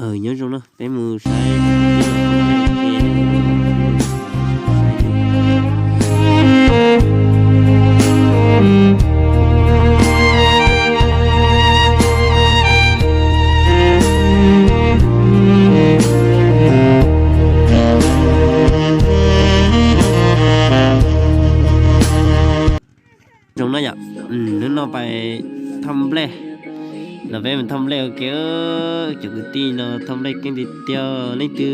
Nyob zoo na, peb mus saib. Zoo no yom, hnub no pais thauj nplej, los peb mus thauj nplej ua ke. Cov kwv tij no thauj nplej keej tiag tiag, leej twg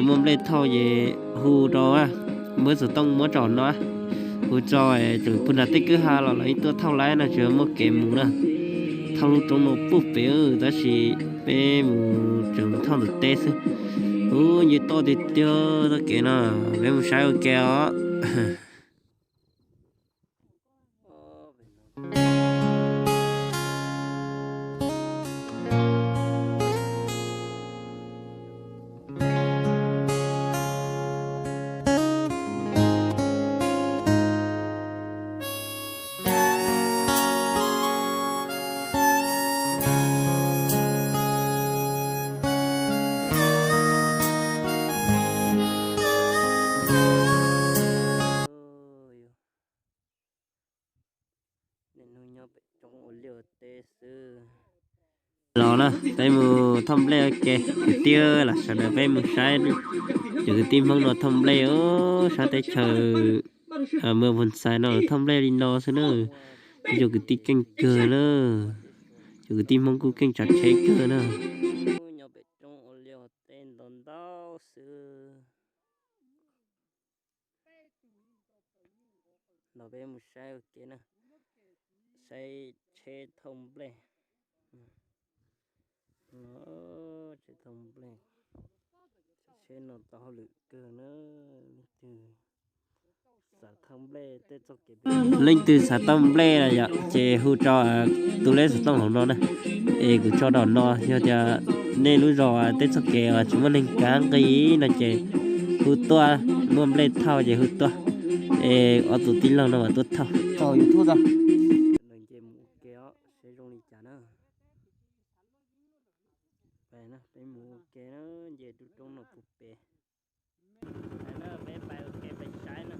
muaj nplej thauj ces hu rau, muab xov tooj muab tso no, hu tso, tseem puag nram tej kwj ha los los yeej tuaj thauj laib no, tsis muaj kev mus na. Thauj lub roob no puag pem, tab sis peb mus tseem thauj ntawm teb xwb. Ub, ncig toj tiag tiag txoj kev no, peb mus saib ua ke os. Niaj hnub nyob pem roob ua liaj ua teb xwb. Los na, peb mus thauj nplej ua ke, kwv tij los sawv daws peb mus saib cov kwv tij Hmoob no thauj nplej. Sab teb chaws Mws Phoo Xais no thauj nplej li no xwb na. Cov kwv tij keej kawg na, cov kwv tij Hmoob kuj keej tsav tsheb kawg na. Nyob pem roob ua liaj ua teb ntau ntau xwb. Los peb mus saib ua ke na, saib tsheb thauj nplej. Tsheb thauj nplej, tsheb no tau hauj lwm kawg na. Leej twg xav thauj nplej tej txoj kev, leej twg xav thauj nplej yom, ces hu rau tus lej xov tooj hauv no na, es kuv tso rau no. Yog tias nej lub zos tej txoj kev tsis muaj neeg kav nqi no ces hu tuaj, muaj nplej thauj ces hu tuaj, es ob tug tij laug no mas tuaj thauj. Nce mus ua ke os, seb zoo li cas na. Peb mus ua ke na, nce lub roob no puag pem. Peb pais ua ke pais saib na.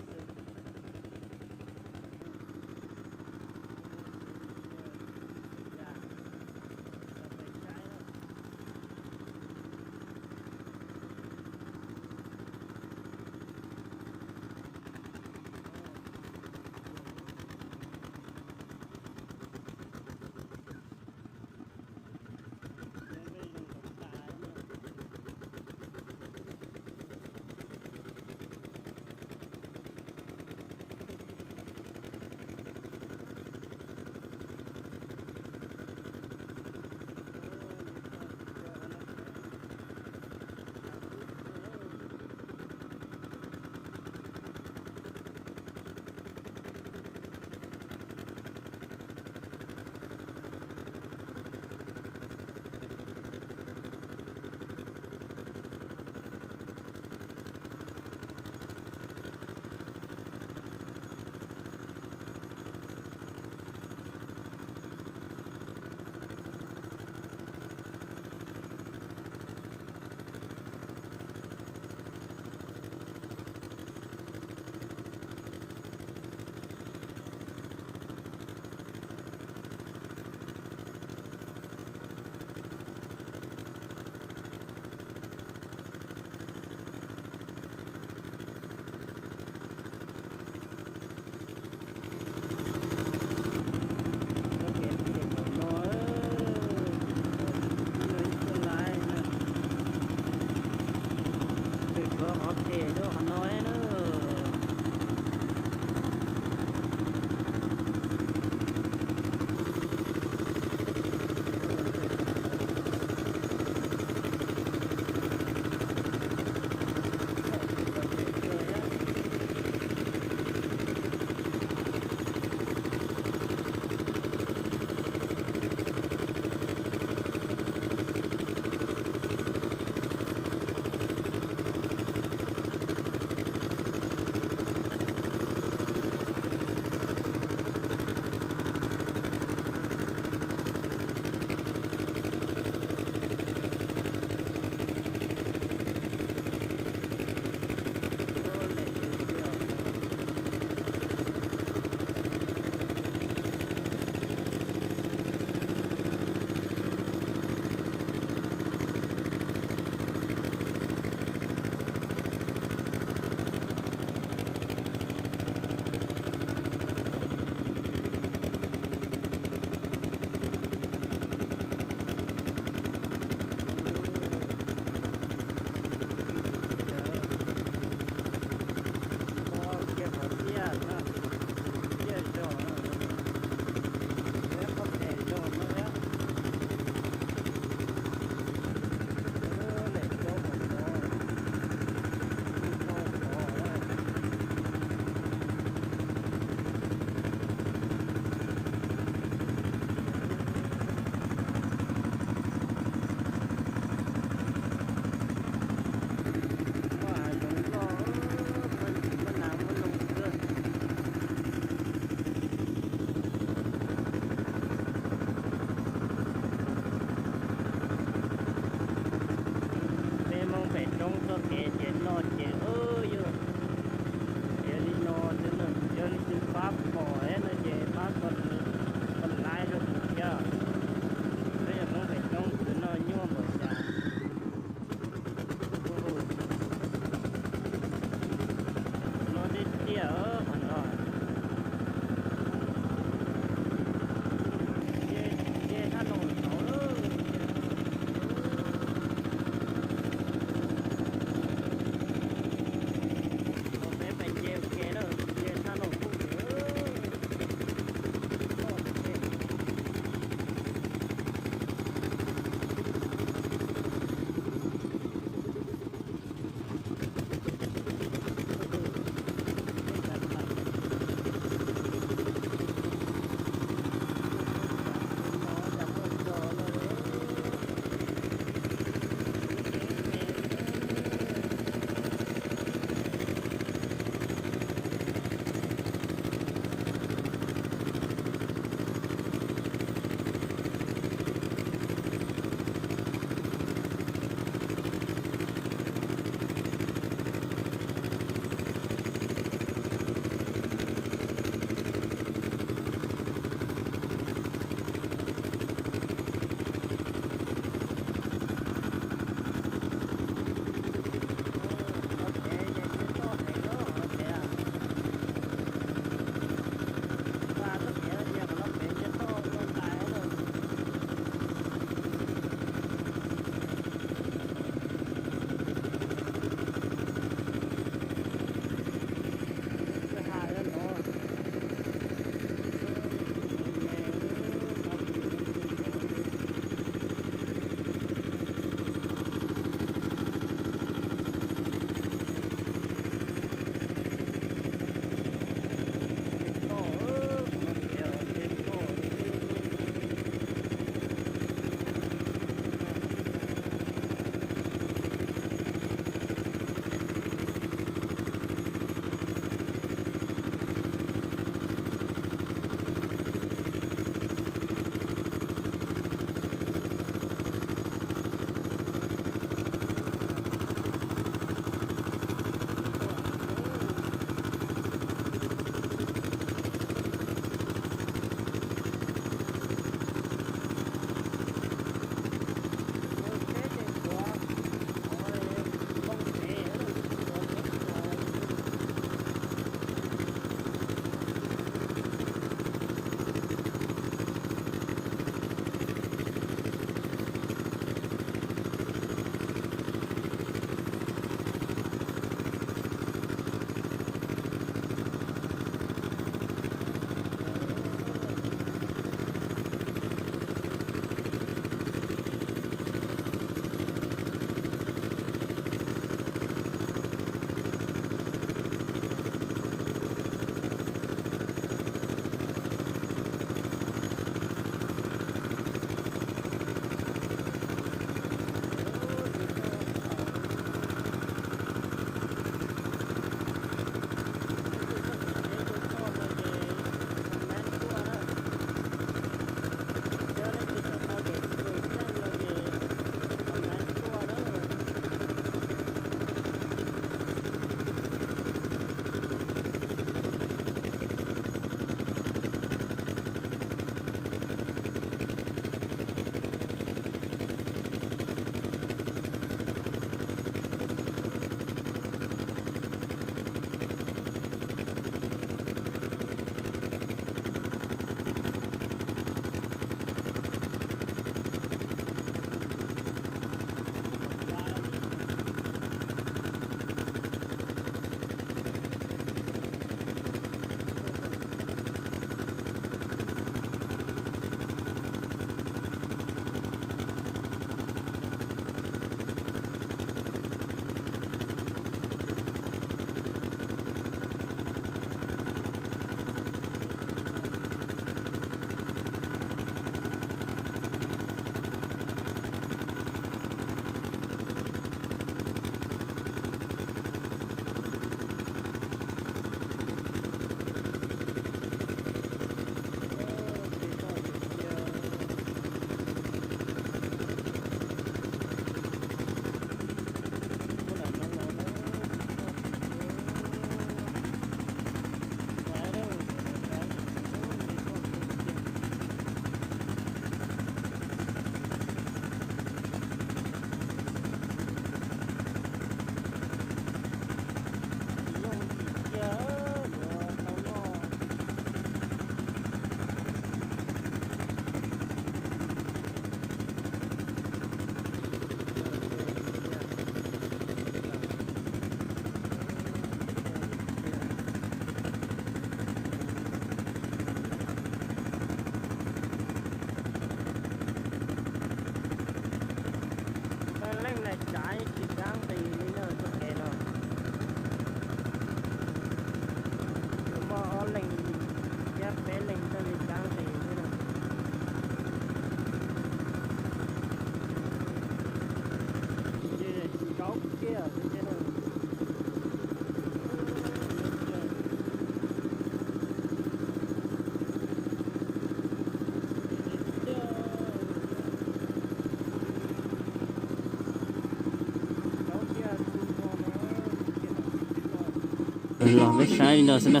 Los peb saib li no xwb na,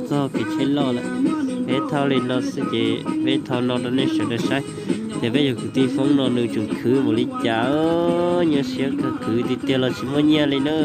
txog kev tsheb loj lawm. Peb thauj li no xwb ces peb thauj no rau nej sawv daws saib tias peb yog kwv tij Hmoob no nws tseem khwv npaum li cas. Nyuaj siab kawg, khwv tiag tiag los tsis muaj nyiaj li na.